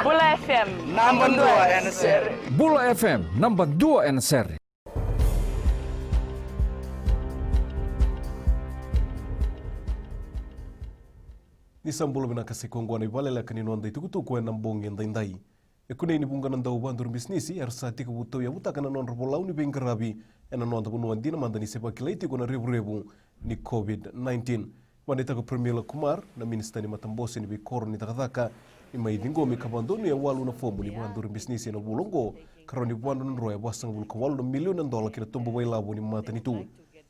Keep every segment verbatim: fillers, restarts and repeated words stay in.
Bula F M, namba dua ena sere. Bula F M, namba dua ena sere. Ni sa bula vinaka, sa i koya oqo na ivakaleleka ni noda itukutuku ena bogi edaidai. E kunei ni vuqa na dauvaduru bisinisi era sa tekivu tauyavutaka na nodra volau ni veiqaravi ena noda vanua, dina mada ni se vakilai tiko na revurevu ni COVID nineteen. Vakadeitaka o Pramila Kumar, na minisita ni matabose ni veikoro ni cakacaka, ni mai ciqomi ka vakadonuya e walu na fomu ni vakaduri bisinisi ena vula oqo, ka rawa ni vakadrodroya e vasagavulu ka walu na milioni na dola ki na tubu vakailavo ni matanitu.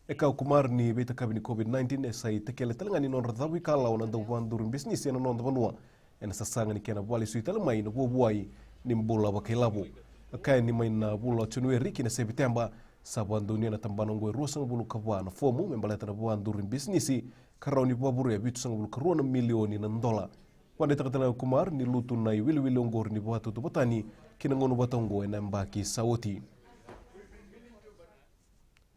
E kaya o Kumar ni veitakavi ni COVID nineteen e sa itakele tale ga ni nodra cavuikalawa na dauvaduri bisinisi ena noda vanua, ena sasaga ni kena vakalesui tale mai na vuavuai ni bula vakailavo. A kaya ni mai na vula o Janueri ki na Sepiteba, sa vakadonuya na tabana oqo e ruasagavulu ka va na fomu me baleta na vakaduri bisinisi, ka rawa ni vakavurea e vitusagavulu ka rua na milioni na dola. Vakadeitaka tale ga o Kumar ni lutu na iwiliwili oqori ni vakatautauvatani ki na gauna vata oqo ena yabaki sa oti.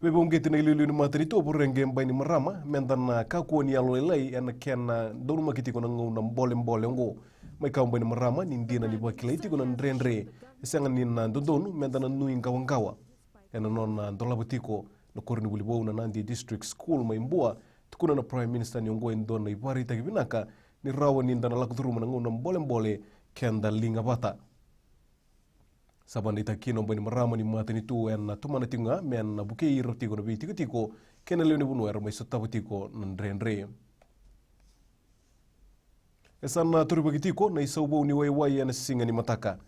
Veivakauqeti na iliuliu ni matanitu o Voreqe Bainimarama meda na kakua ni yalolailai ena kena donumaki tiko na gauna bolebole oqo. Mai kaya o Bainimarama ni dina ni vakilai tiko na dredre, e sega ni na dodonu meda na nuiqawaqawa. Ena nona dolava tiko na koronivuli vou na Nadi District School mai Bua, tukuna na Prime Minister ni oqo e dua na ivakaraitaki vinaka ni rawa ni da na lako curuma na gauna bolebole keda liga vata. Sa vakadeitaka kina o Bainimarama ni matanitu ena tomana tiko ga me na vukei ira tiko na veitikotiko kei na lewe ni vanua era mai sotava tiko na dredre. E sa na taurivaki tiko na isau vou ni waiwai ena siga ni mataka.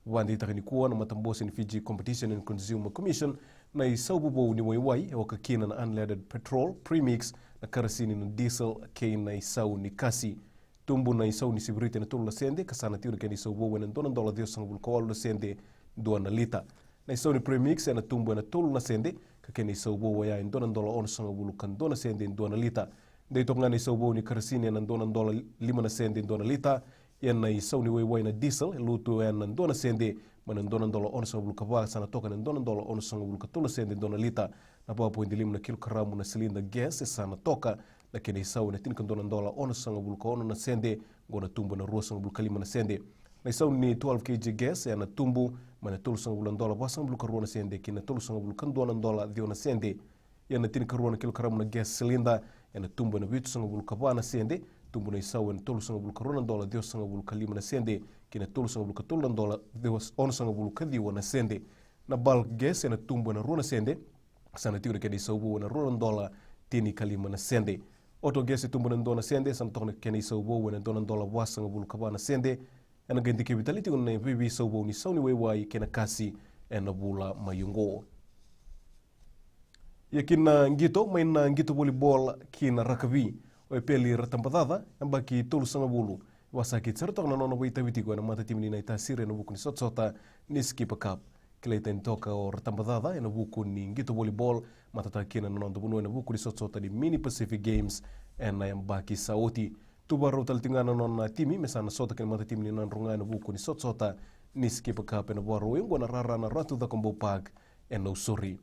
Vakadeitaka nikua na matabose ni Fiji Competition and Consumer Commission na isau vou ni waiwai, e oka kina na unleaded petrol, premix, na karasini, na diesel kei na isau ni kasi. Tubu na isau ni siviritu ena tolu na sede, ka sa na tiko na kena isau vou ena dua na dola ciwasagavulu ka walu na sede dua na lita. Na isau ni premix ena tubu ena tolu na sede, ka kena isau vou oya e dua na dola onosagavulu ka dua na sede dua na lita. Dei toka ga na isau vou ni karasini ena dua na dola lima na sede dua na lita. Ia na isau ni waiwai na diesel e lutu ena dua na sede mai na dua na dola onosagavulu ka va, sa na toka ena dua na dola onosagavulu ka tolu na sede dua na lita. Na va poidi lima na kilokaramu na silinda gas e sa na toka na kena isau ena tinikadua na dola onosagavulu ka ono na sede, oqo na tubu ena ruasagavulu ka lima na sede. Na isau ni twelve K G gas ena tubu mai na tolusagavulu na dola vasagavulu ka rua na sede ki na tolusagavulu ka dua na dola ciwa na sede. Ia na tinikarua na kilokaramu na gas silinda ena tubu ena vitusagavulu ka va na sede, tubu na isau ena tolusagavulu ka rua na dola ciwasagavulu ka lima na sede ki na tolusagavulu ka tolu na dola ciwa, onosagavulu ka ciwa na sede. Na bulk gas ena tubu ena rua na sede, sa na tiko na kena isau vou ena rua na dola tinikalima na sede. Auto gas e tubu ena dua na sede, sa na toka na kena isau vou ena dua na dola vasagavulu ka va na sede. Ena qai dikevi tale tiko na veiveisau vou ni sau ni waiwai kei na kasi ena vula mai oqo. Ia ki na qito, mai na qito volleyball ki na rakavi, o Epeli Ratabacaca, yabaki tolusagavulu, e vakasakiti sara toka na nona vakaitavi tiko ena matatimi ni Naitasiri ena vuku ni sotasota ni Skipper Cup. Kilai tani toka o Ratabacaca ena vuku ni qito volleyball, matataka kina na noda vanua ena vuku ni sotasota ni Mini Pacific Games ena yabaki sa oti. Tu vakarau tale tiko ga na nona timi me sa na sota kei na matatimi ni Nadroga ena vuku ni sotasota ni Skipper Cup ena Vakarauwai oqo ena rara na Ratu Cakobau Park e Nausori.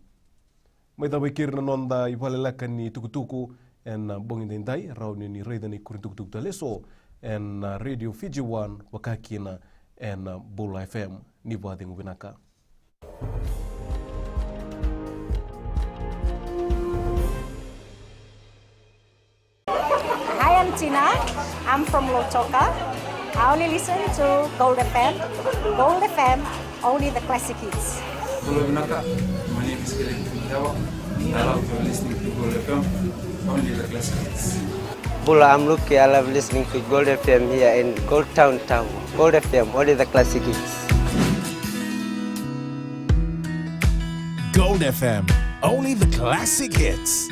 Mai cava i keri na noda ivakaleleka ni tukutuku ena bogi daidai, rawa ni ni raica na ikuri ni tukutuku tale eso ena Radio Fiji One, vaka kina ena Bula F M. Ni vakacegu vinaka. Hi, I'm Tina. I'm from Lautoka. I only listen to Gold F M. Gold F M, only the classic hits. Bula vinaka. My name is Kevin Kumitawa. I love listening to Gold F M, only the classic hits. Bula, I'm Luke. I love listening to Gold F M here in Gold Town, Tavu. Gold F M, only the classic hits. Gold F M, only the classic hits.